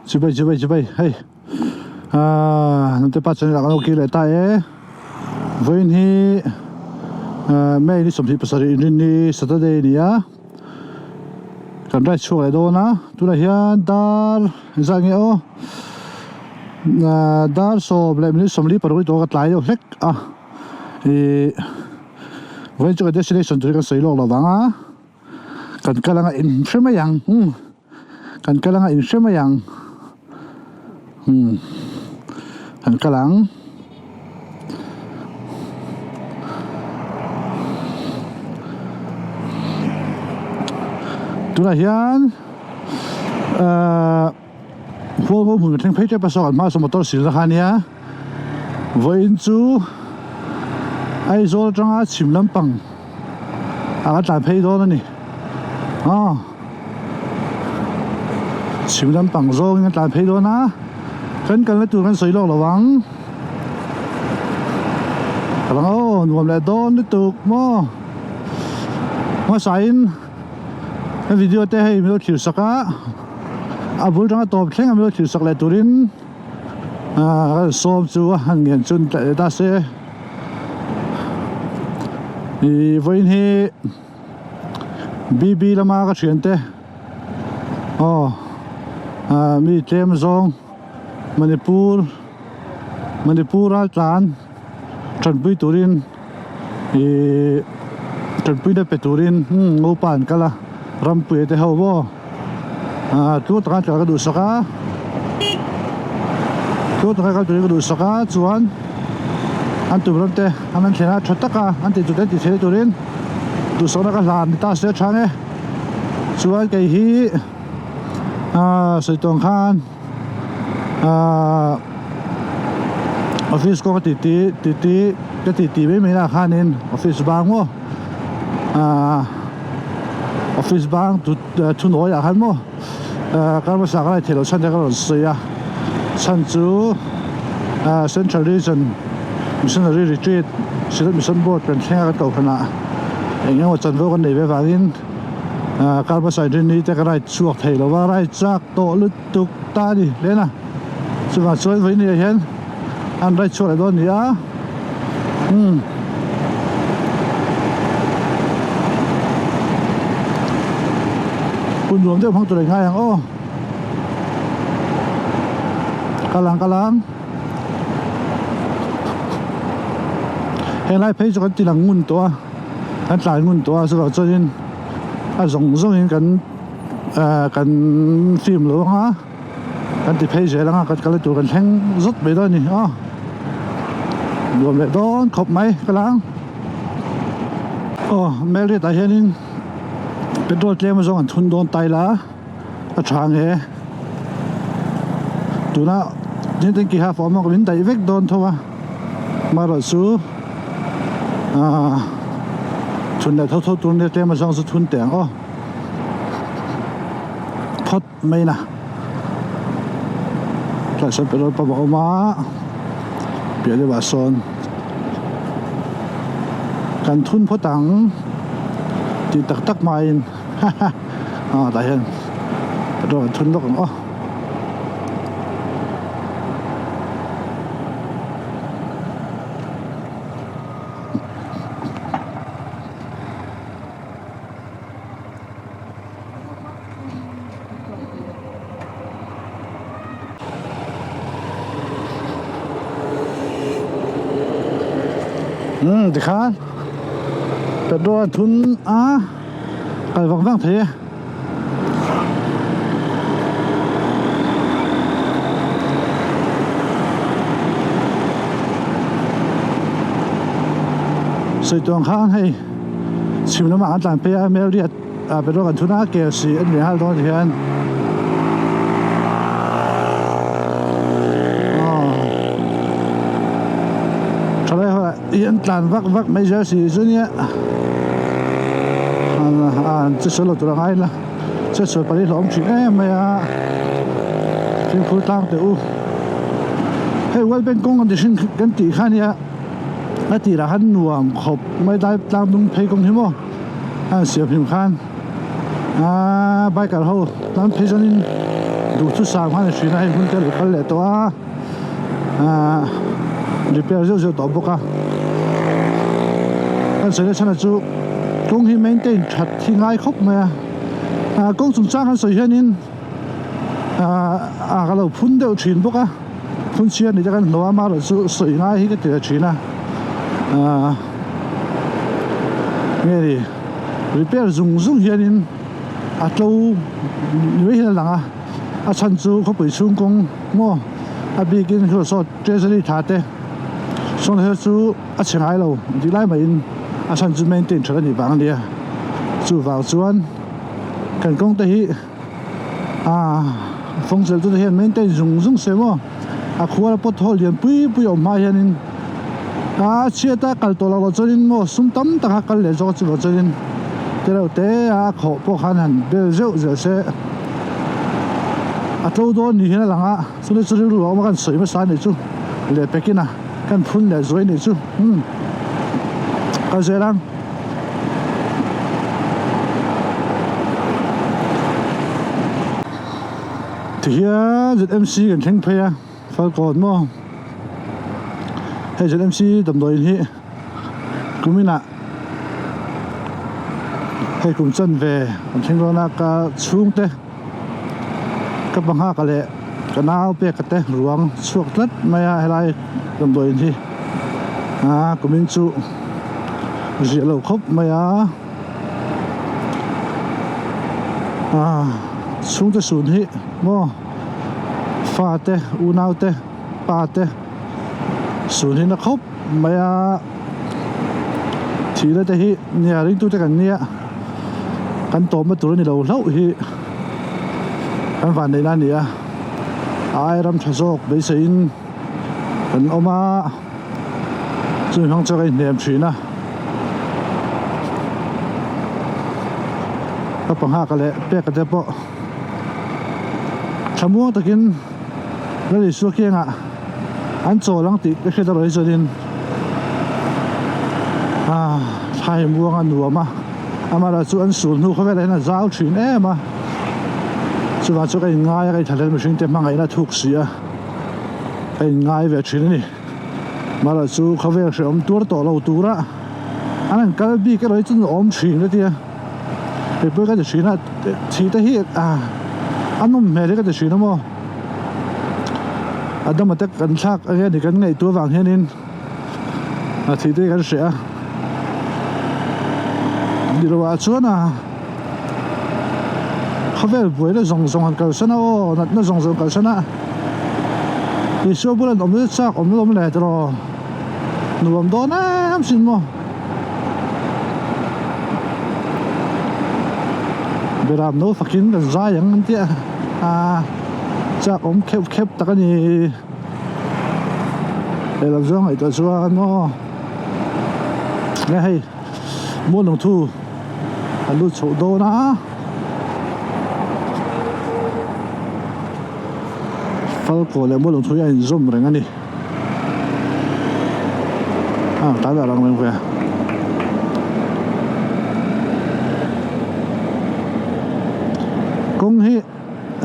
Chibai chibai chibai hei aaa hnamte pa channel ah kan lo kir leh ta e vawiin hi aaa May ni 27 inrinni Saturday a ni a kan ride chhuak leh dawn a tunah hian dar engzah nge aw aaa dar sawm leh minute 46 tawh ka tlai deuh hlek a ihh vawiin chu ka destination tur hi kan sawi lawk lo vang a. Kan kal anga in hre mai ang umm kan kal anga in hre mai ang umm kan kal ang. Tunah hian ahh hualngo hmun ka thleng phei tep a saw kan hma saw motor silna kha ania vawiin chu Aizawl atanga chhim lampang. A la tlan phei dawn a ni aw chhim lampang zawngin a tlan phei dawn a kan kalna tur kan sawi lawk lo ang ka lang aw nuam leh dawn lutuk maw hmasain ka video te hei min lo thlir sak a a bul tanga tawp thleng a min lo thlir sak leh turin ah sawm chu a han ngen chu ni ta se. Ih vawiin hi BB lama ka thiante aw ah mi tlem zawng Manipur Manipur a tlan tanpui turin ih tanpuina pe turin umm an kal a rampuia te ho maw ah tluang taka tla ka duhsak a tluang taka kal turin ka duhsak a chuan an tum ram te an an thlen a tha taka an tih tur te an tih theih turin duhsakna ka hlan ni ta se a tha ang e chuan kei hi ah sawi tawng khan ah office kawng a titi titi ka titi mai mai lah khanin office bang maw ah office bang thunawi ah khan maw ah kar hmasa ka lai theih loh chhan te ka rawn sawi a chhan chu ah central region missionary retreat synod mission board kan thleng a kan kohhran ah eng emaw chanvo kan nei ve avangin ah kar hmasa inrinni te ka ride chhuak thei lo va ride chak tawh lut. Tuk ta a ni hle na chuvang chuan vawiin ah hian an ride chhuak leh dawn a ni a umm hun nuam deuh hmang tur a ngai ang aw kal ang kal ang helai phei chu kan ti lang ngun tawh a kan tlai ngun tawh a chuvang chuanin a zawng zawngin kan. Ahh kan film lo anga kan ti phei zel anga kan kal na tur kan thleng zawt mai dawn a ni aw nuam leh dawn khawp mai ka la ang aw Marriott ah hianin petrol tlem azawng an thun dawn ta ila a tha ang e tuna tin tin ki half a awm a min daih vek dawn tho a amaherawhchu ahh thun leh tho tho tur nia tlem azawng chu thun teh ang aw. Phawt mai na tlai sawn petrol pump a awm a piah deuh ah sawn kan thun phawt ang tih tak tak hmain haha ah tah hian petrol kan thun lawk ang aw. Umm tikhan petrol a thun a kal vang vang thei e. Sawi tuang khan hei. Chhim lamah an tlan phei a Marriott ah petrol kan thun a KFC a ni nghal dawn hian aw thalai ho lah hi an tlan vak vak mai zel si chu nia a che sawi lo tur a ngai la che sawi pali hlawm thin em mai a fimkhur tlang teh u hei world bank kawng kan ti hring kan tih kha nia. A tirah khan nuam khawp mai dai tlang dung phei kawng hi maw a han siam hlim khan aaa biker ho tan phei chuanin Duhthusam kha a ni thin a hei hun te a lo kal leh tawh a ahh repair zeuh zeuh tawh bawk a kan sawi na chhan ah chu kawng hi maintain that hi ngai khawp mai a ah kawng chungchang kan sawi hianin ah ah ka lo phun deuh thin bawk a phun chhiar ni te kan hlawh a amaherawhchu sawi ngai hi ka ti leh thin a ah nge ni repair zung zung hianin a tlo ni mai hian a lang a a chhan chu khawpui chhung kawng maw a bikin hru saw treasury tha te sawn her chu a chhe ngai lo tih lai maiin a chhan chu maintain that a nih vang a nia chuvang chuan kan kawng te hi ah fawng chelh tu te hian maintain zung zung se maw a khual a pawt haw lian pui pui a awm hma hianin a chhiat a kal tawh loh loh chuanin maw sum tam tak a kal leh zawk a chuvang chuanin tereuh te a khawh pawh khan han bel zeuh zeuh se a tlo dawn ni hian a lang a chulai chu rilru a awm a kan sawi hmasa a nih chu leh pekin a kan phun leh zuai a nih chu umm kal zel ang. Tihian ZMC kan thleng phei a Falkawn maw hei ZMC damdawiin hi kuminah hei kum chan ve kan thleng dawn a ka chhungte ka panghaka leh ka nau peka te ruang chhuak tlat mai a helai damdawiin hi aa kumin chu ziah lo khawp mai a. Ah chhungte sun hi maw fa te unau te pa te sun hi na khawp mai a thihna te hi nia ringtu te kan nia kan tawmna tur a ni lo hlauh hi kan vanneih na a ni a ai ram tha zawk beiseiin kan awm a. Chumi hmang chuan ka inhnem thin a ka panghaka leh peka te pawh thlamuang takin Lal Isua kiangah an chawl ang tih ka hriat erawh hi chuanin ah thla hi muang a nuam a amaherawhchu an sul hnu khawvelah hian a zau thin em a chuvang chu ka inngai a ka inthlahlel mihring te hmangaihna a thuk si a ka inngai ve thin a ni. Mara chu khawvel hrehawm tuar tawh lo tura an han kal bik erawh hi chu awm thin ka tia kei pawh ka ti thin a thih te hi ah a nawm hmel hi ka ti thin a maw a dama te kan thlak enge ni kan ngaihtuah avang hianin a thih te hi kan hreh a ni lo ah chuan a khawvel buaina zawng zawng han kalsan a aw natna zawng zawng kalsan a. Isua bulah an awm zet chak awm lawm le tiraw nuam dawn em sin maw Beram no fakin kan zai ang an tia a chak awm kheuh kheuh tak a ni lehlam zawng ngaihtuah chuan maw nge hei mual lungthu an lut chhoh dawn a. Falkaw leh Mualung thu hi a inzawm reng a ni a tlai dah rang reng ve kawng hi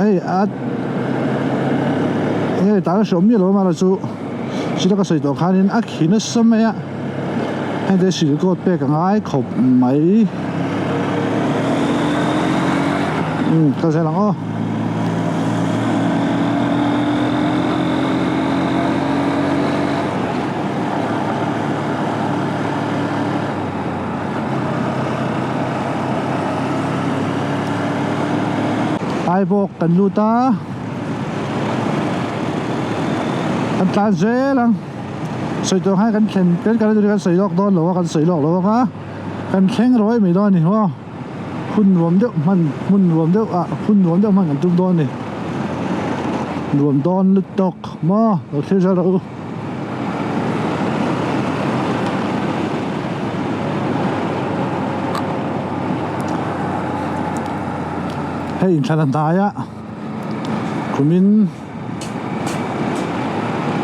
hei a hei tah a hreawm miah lo a chu chila ka sawi tawh khanin a khi nasa mai a heng te silkawt pek a ngai khawp mai umm ka zel ang aw. Aibawk kan lut a kan tlan zel ang sawi tur ang khan kan thlen kan kalna tur hi kan sawi lawk dawn lo a kan sawi lawk lo ang a kan thleng rawih mai dawn a ni maw. Hun nuam deuh hman hmun nuam deuh ah hun nuam deuh hman kan tum dawn a ni nuam dawn lutuk maw lo thlir zel rawh u. Hei inthlan a hnai a kumin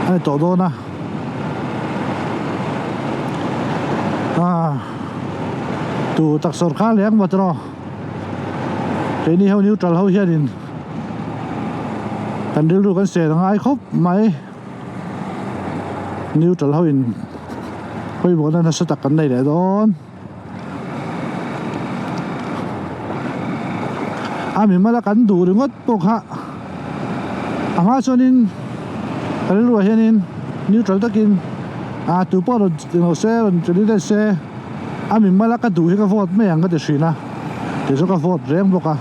a ni tawh dawn a ah. Tu tak sawrkar leh ang maw tiraw keini ho neutral ho hianin. Kan rilru kan sel ngai khawp mai. Neutral ho in pawimawhna nasa tak kan nei leh dawn. A mimala kan duh ringawt pawh kha a hma chuanin ka rilruah hianin neutral takin ah tu pawh rawn eng se rawn candidate se a mimala ka duh hi ka vote mai ang ka ti thin a kei chu ka vote reng bawk a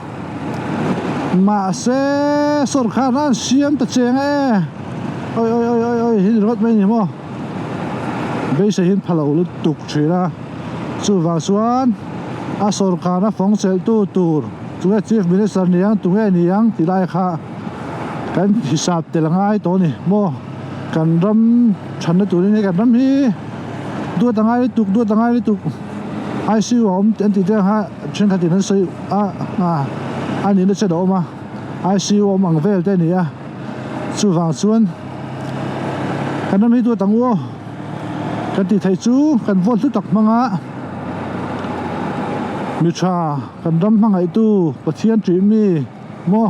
mahse sawrkar nan siam ta cheng e oi oi oi oi oi hi ringawt mai a ni maw beisei hi an pha lo lutuk thin a. Chuvang chuan a sawrkarna fawng chelhtu tur tunge Chief Minister ni ang tunge ni ang tih lai kha kan hisap tel a ngai tawh a ni maw? Kan ram thanna turin hei kan ram hi duat a ngai lutuk duat a ngai lutuk ICU a awm an tih te ang kha thenkhatin an sawi a a nihna chen a awm a ICU a awm ang vel te a ni a chuvang chuan kan ram hi duat ang u aw. Kan tih theih chu kan vote hlu tak hmanga mi tha kan ram hmangaihtu Pathian tih mi maw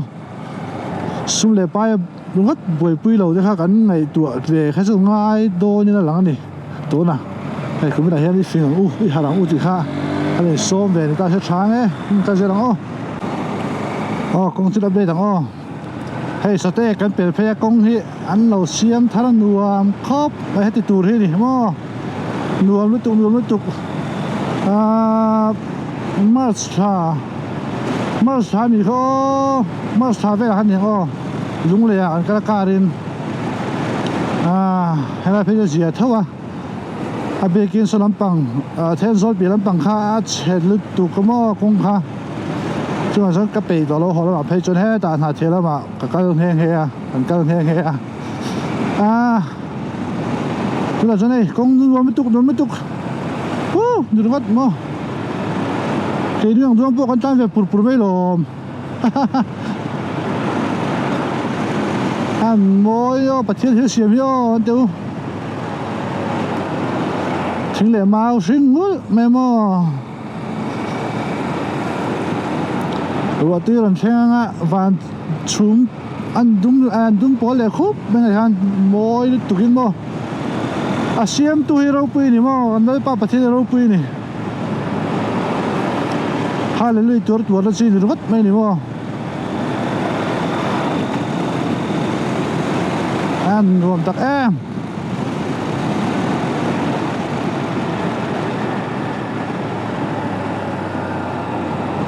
sum leh pai ringawt buaipui lo te kha kan ngaihtuah ve kha chu ngai dawnin a lang a ni tuna hei kuminah hian i fing ang u i harh ang u tih kha a lo insawm ve ni ta se tha ang e ka zir ang aw aw kawng chu la update ang aw. Hei sate kan pel phei a kawng hi an lo siam thar a nuam khawp mai heti tur hi a ni maw nuam lutuk nuam lutuk ahh march thla march thla a nih kha aw march thla velah khan a ni ang aw lunglei ah kan kal a car in ahh helai phei chu a zia tho a a biakin saw lampang ah thenzawl piah lampang kha a chhe lutuk a maw kawng kha. Chungah chuan ka peih tawh lo haw lamah phei chuan hetah hna thiah lamah ka kal nghe nghe a kan kal nghe nghe a ah tunah chuan hei kawng nuam lutuk nuam lutuk huh ni ringawt maw keini ang duang pawh kan tan ve pur pur mai lawm hahaha a mawi aw Pathian thil siam hi aw an ti u thing leh mau hring nghulh mai maw. Ruah tui rawn thleng anga van chhum an dum an dum pawl leh khup mai ah hian mawi lutuk in maw a siamtu hi ropui a ni maw kan Lalpa Pathian hi ropui a ni Hallelujah tuar tuar na chi ni ringawt mai a ni maw a nuam tak em.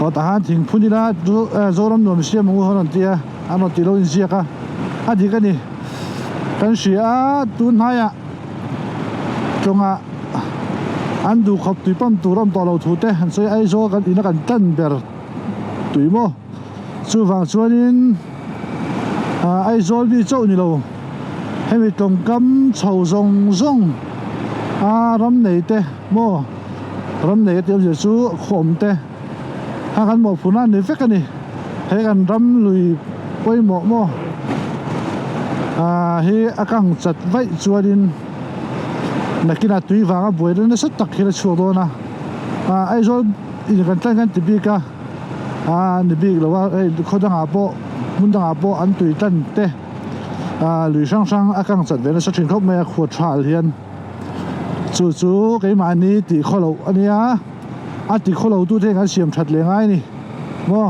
Aw tah khan thing phun ila Zoram nuam siam ang u an rawn ti a an rawn tih lo inziak a a dik a ni kan hria a tun hnaiah tawngah an duhkhawp tui pump tur a awm tawh lo thu te an sawi Aizawl kan ina kan tan ber tui maw chuvang chuanin ah Aizawl mi chauh ni lo hemi tawngkam chho zawng zawng a ram nei te. Maw ram nei a tih awmzia chu khawm te kha kan mawhphurhna a ni vek a ni he kan ram lui pawimawh maw ah hi a kang chat vaih chuanin nakinah tui vanga buaina nasa tak hian a chhuak dawn a ah Aizawl in kan tlan kan ti bik a ah ni bik lo a hei khaw dangah pawh hmun dangah pawh an tui tan te ah lui hrang hrang a kang chat ve nasa thin khawp mai a khuat thal hian. Chu chu keimahni tih khaw loh a nia a ti khaw lo tu te hian kan siam that leh ngai a ni maw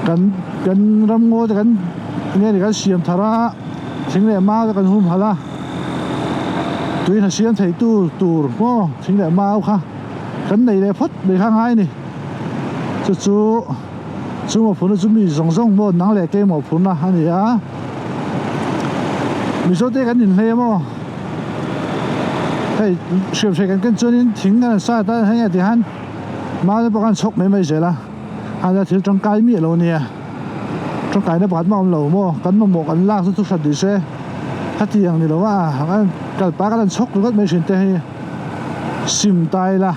kan kan ram ngaw te kan enge ni kan siam thar a thing leh mau te kan hum halh a tui hna siam thei tu tur maw thing leh mau kha kan nei leh phawt mai kha ngai a ni chu chu chu mawhphurhna chu mi zawng zawng maw nang leh kei mawhphurhna a ni a mizo te kan inhlei a maw. Hei hriam hreh kan ken chuanin thing kan han sat a heng ah tihian mau te pawh khan chhawk mai mai zel a hana thil tangkai miah lo ania tangkaina pakhat mah a awm lo maw kan mamawh kan lak chu thu hrat ni se hetiang ni lo a kal pah kan han chhawk ringawt mai thin te hi sim ta ila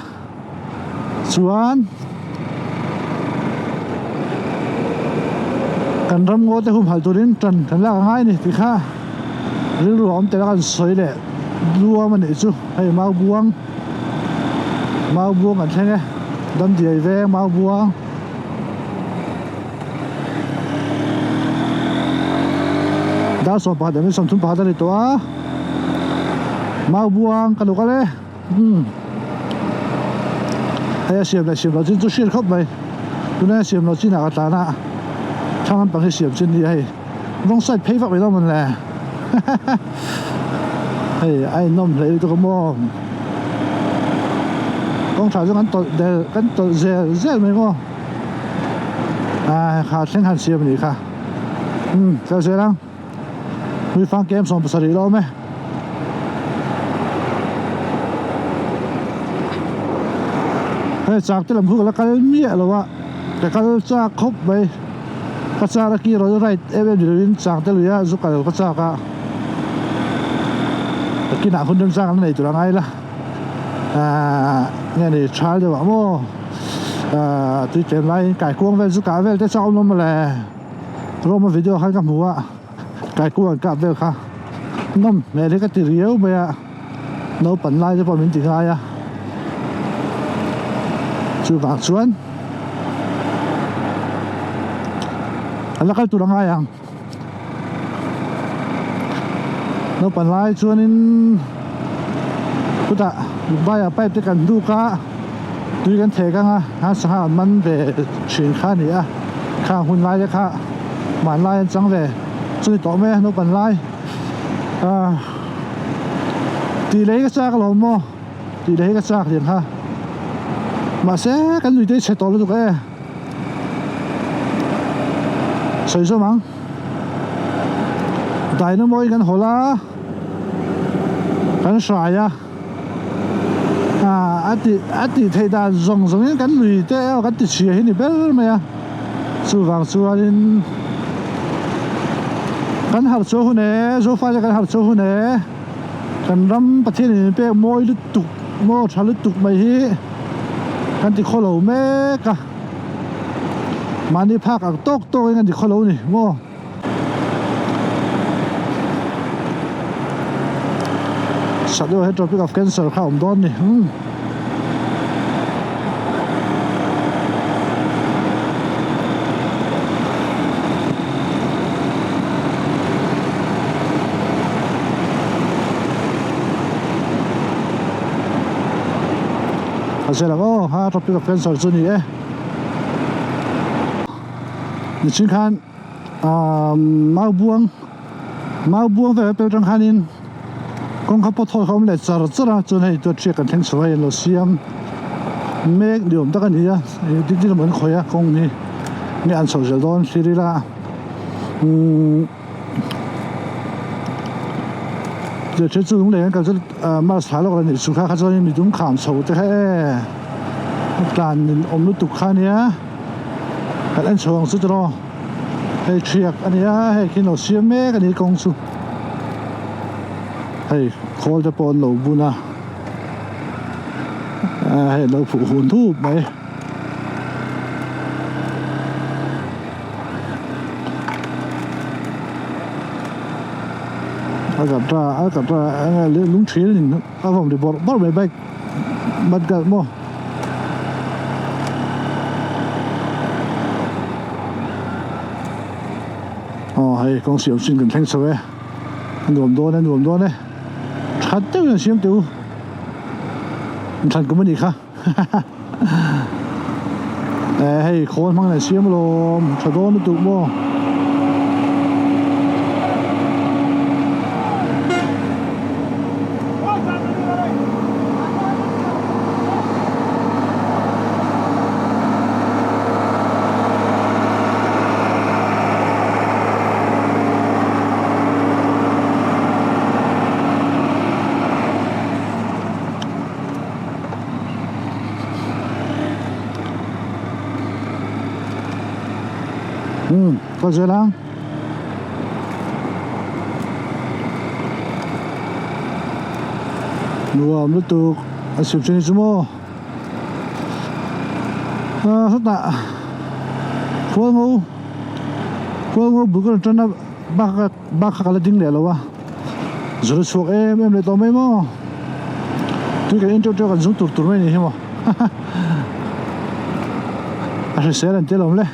chuan kan ram ngaw te humhalh turin tan kan lak a ngai a ni tih kha rilru a awm tel a kan sawi leh luam a nih chu hei mau buang mau buang kan thleng e damdiai veng mau buang. Dar 11 leh minute 31 a ni tawh a, Maubuang ka lo kal e, umm hei a siam leh siam loh chin chu hriat khawp mai, tunlai a siam loh chinah ka tlan a, thlang lampang hi siam chin a ni a hei, rawng side phei vak mai dawn mawn le, hei a innawm hleih lutuk a maw, kawng tha chu kan tawlh del kan tawlh zel zel mai maw, ah kha thleng han siam a nih kha. Umm kal zel ang Ui fang kem 70 la awm e. Hei chak te lam khu ka la kal miah lo a ka kal chak khawp mai ka char a ki rawn right em em ni lovin chang te lui a zu kal ka chak a ka kinah hun remchang an la nei tur a ngai la ahh nge ni thal deuh ah maw ahh tui tlem laiin kaikuang vel chu kah vel te chak awm lo mawle. Roma video khan ka hmu a kaikuang an kap vel kha nawm hmel hi ka ti riau mai a naupang lai te pawh min ti ngai a chuvang chuan a la kal tur a ngai ang naupang lai chuanin chutah mobile pipe te kan hnuk a. Tui kan thek ang a, a sangha an man ve thin kha a ni a, khang hun lai te kha hmanlai an chang ve chu ni tawh mai a naupang lai ah tih leh hi ka chak alawm maw tih leh hi ka chak lian kha mahse kan lui te hi chhe tawh lutuk e sawi zawm ang dynamo in kan hawl a kan hrai a. A ti a tih theih dan zawng zawng in kan lui te erawh kan ti chhia hi ni ber mai a chuvang chuanin kan harh chhuah hun e zofa te kan harh chhuah hun e kan ram Pathian in pek mawi lutuk maw tha lutuk mai hi kan ti khawlo mek a mahni phak ang tawk tawk in kan ti khawlo a ni maw. Sak deuh he tropic of cancer kha a awm dawn ni umm. A zir ang aw ha tropic of cancer chu ni e. Nichin khan. Ahh mau buang mau buang vel pel tang khanin kawngka pawt hawi kha awm leh char char a chuan hei chu thiak kan thleng chho a hei an lo siam mek ni awm tak a ni a tin tin emaw an khawih a kawng hi nge an chhoh zel dawn thlir ila umm leh then chu lung leh an kal chu ah mask thla lawk la nih chu kha kha chuanin mi dum kham chho te kha e tlan in awm lutuk kha ania. Kan en chho ang chu tiraw hei thiak a nia hei khi lo siam mek a ni kawng chu hei khawl te pawh an lo bun a hei an lo phuh hun thup mai. A kap a a kap a lung thil in a vawm ri bawrh bawrh mai bike bat kalh maw. Aw hei kawng siam chin kan thleng chho e a nuam dawn e a nuam dawn e that deuhin an siam teh u inthlan kum a nih kha e hei khawl hmang in an siam alawm tha dawn lutuk maw. Umm kal zel ang. Nuam lutuk a chhip chu ni chu maw ah hetah khualngo khualngo bul ka rawn tan a bak bak kha ka la ding leh lo a zir chhuak em em leh tawh mai maw tui kan en teuh teuh kan zung tur tur mai a ni hi maw a hrisel an ti alawm le.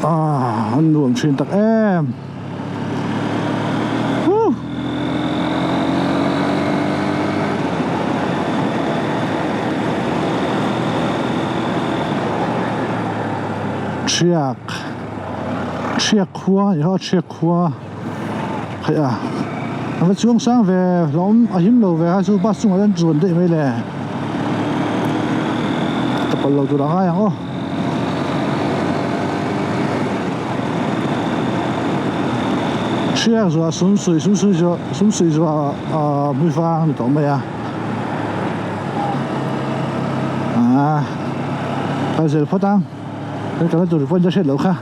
Ah an nuam thin tak em Woo Thiak Thiak khua a ni ho Thiak khua hei a a va chuang sang ve hlawm a him lo ve a chu bus chungah hian chuan daih mai le ka pal lo tur a ngai ang aw. Hriak zuah sum suih sum suih zuah sum suih zuah ahh hmui vang a ni tawh mai a aaa kal zel phawt ang kan kalna tur pawh in la hriat loh kha.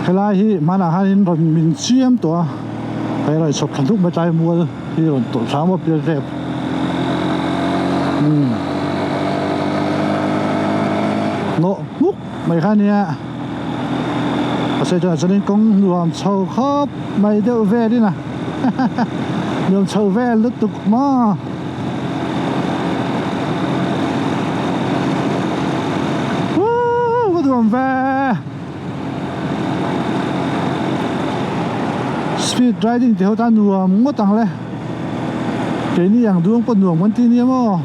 Helai hi hmanah hianin rawn min chiam tawh a hei rawn chhawp thla hnuk mai tlai mual hi rawn tawlh thla maw pial tep umm nawh hmuk mai kha ania a sawi chuan chuanin kawng nuam chho khawp mai deuh velin a nuam chho vel lutuk maw. Woo ka duam ve speed riding tih ho tan nuam ngawt ang le keini ang duang pawh nuam kan ti nia maw.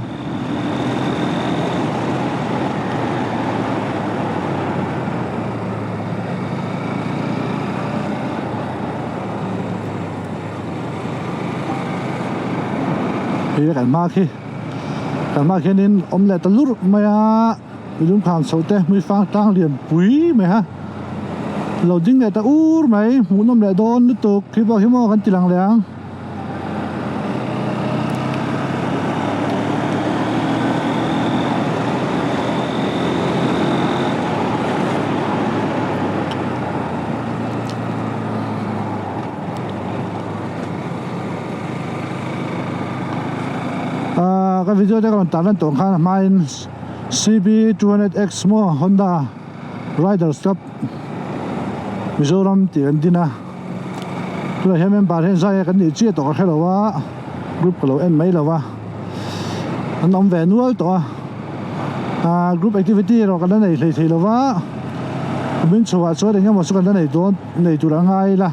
Hei kan hma khi kan hma khianin awm leh ta lurh mai a lungkham chho te hmui fang tlang lian pui mai ha lo ding leh ta ur mai hmuhnawm leh dawn lutuk khi pawh hi maw kan ti lang leh ang. Ahh ka video te ka rawn tar lan tawh khan a hmain C B 200 X maw Honda Riders Club Mizoram tih an din a tunah hian member hian zai a kan nih chiah tawh ka hrelo a group ka lo en mai lo a an awm ve nual tawh a ahh group activity erawh kan la nei hlei thei lo va kumin chhoah chuan eng emaw chu kan la nei dawn nei tur a ngai ila.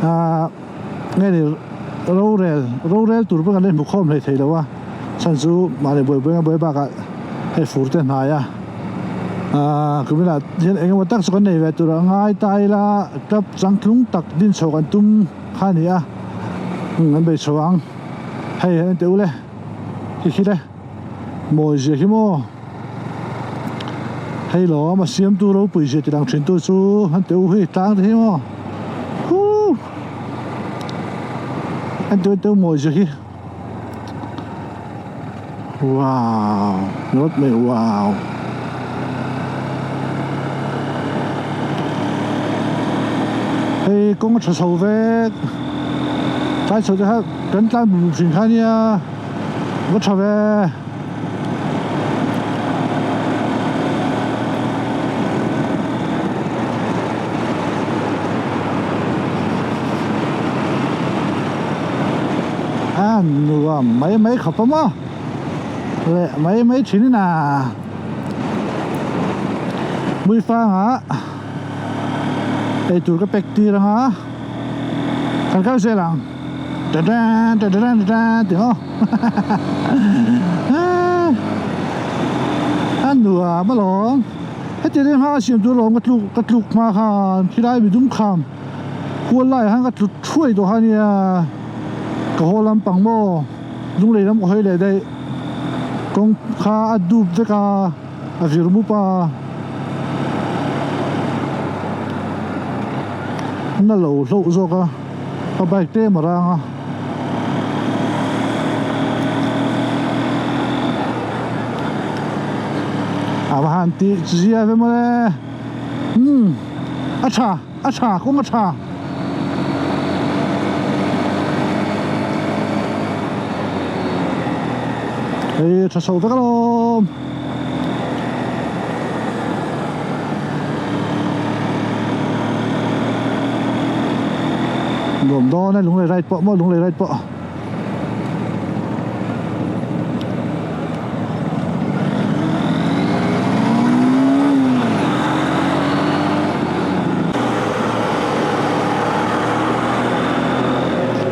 Ahh nge ni rorel rorel tur pawh kan la inhmu khawm hlei thei lo a chhan chu mahni buai buai anga buai bakah hei fur te hnai a ahh kuminah hian eng emaw tak chu kan nei ve tur a ngai ta ila club changtlung tak din chho kan tum kha a ni a an bei chho ang hei en teh u le khi khi le mawi zia hi maw. Hei lawm a siamtu ropui zia ti lang thin tu chu an teh u hi tlang te hi maw huuu an teh u teh u mawi zia hi wow ringawt mai wow. Hei kawng a tha chho vek tlai chho te kha kan tlan bum bum hrin kha ania va tha ve. A nuam mai mai khawp a maw leh mai mai thin in a hmuifangah eitur ka pack tir ang a kan kal zel ang. Tadadadadadada tih maw a nuam alawm heti reng hma siam tur alawm ka tluk ka tluk hma khan khilai mi dum kham kual laiah khan ka tlu thuai tawh kha ania ka haw lampang maw lunglei lam ka hawi leh daih kawng kha a dup vek a a vir mup a na lo hlauh zawk a. Ka bike tlem a rang a. A va han tih zia ve mawle. Umm a tha a tha kawng a tha. Hei a tha chho vek alawm. Nuam dawn e lunglei ride pawh maw lunglei ride pawh.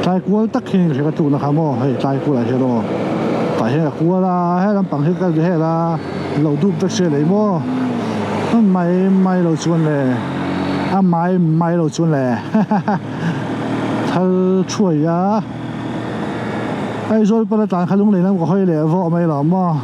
Tlai kual tak hi hre ka tlukna kha maw hei tlai kualah hian aw tah hian ka kual a he lampang hi ka hel a lo dup vek se lei maw a mai mai lo chuan le a mai mai lo chuan le thal thuai a Aizawl pawh la tlan kha lunglei lam ka hawi leh vawh mai lo maw.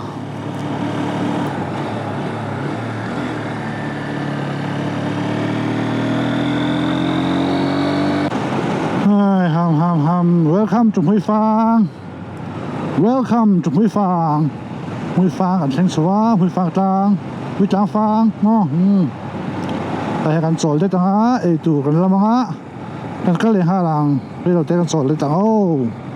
Hai ham ham ham welcome to Hmuifang welcome to Hmuifang Hmuifang kan thleng chho a Hmuifang tlang Hmuitlang fang maw umm tah hian kan chawl det ang a eitur kan lam ang a kan kal leh nghal ang reilote kan chawl det ang aw.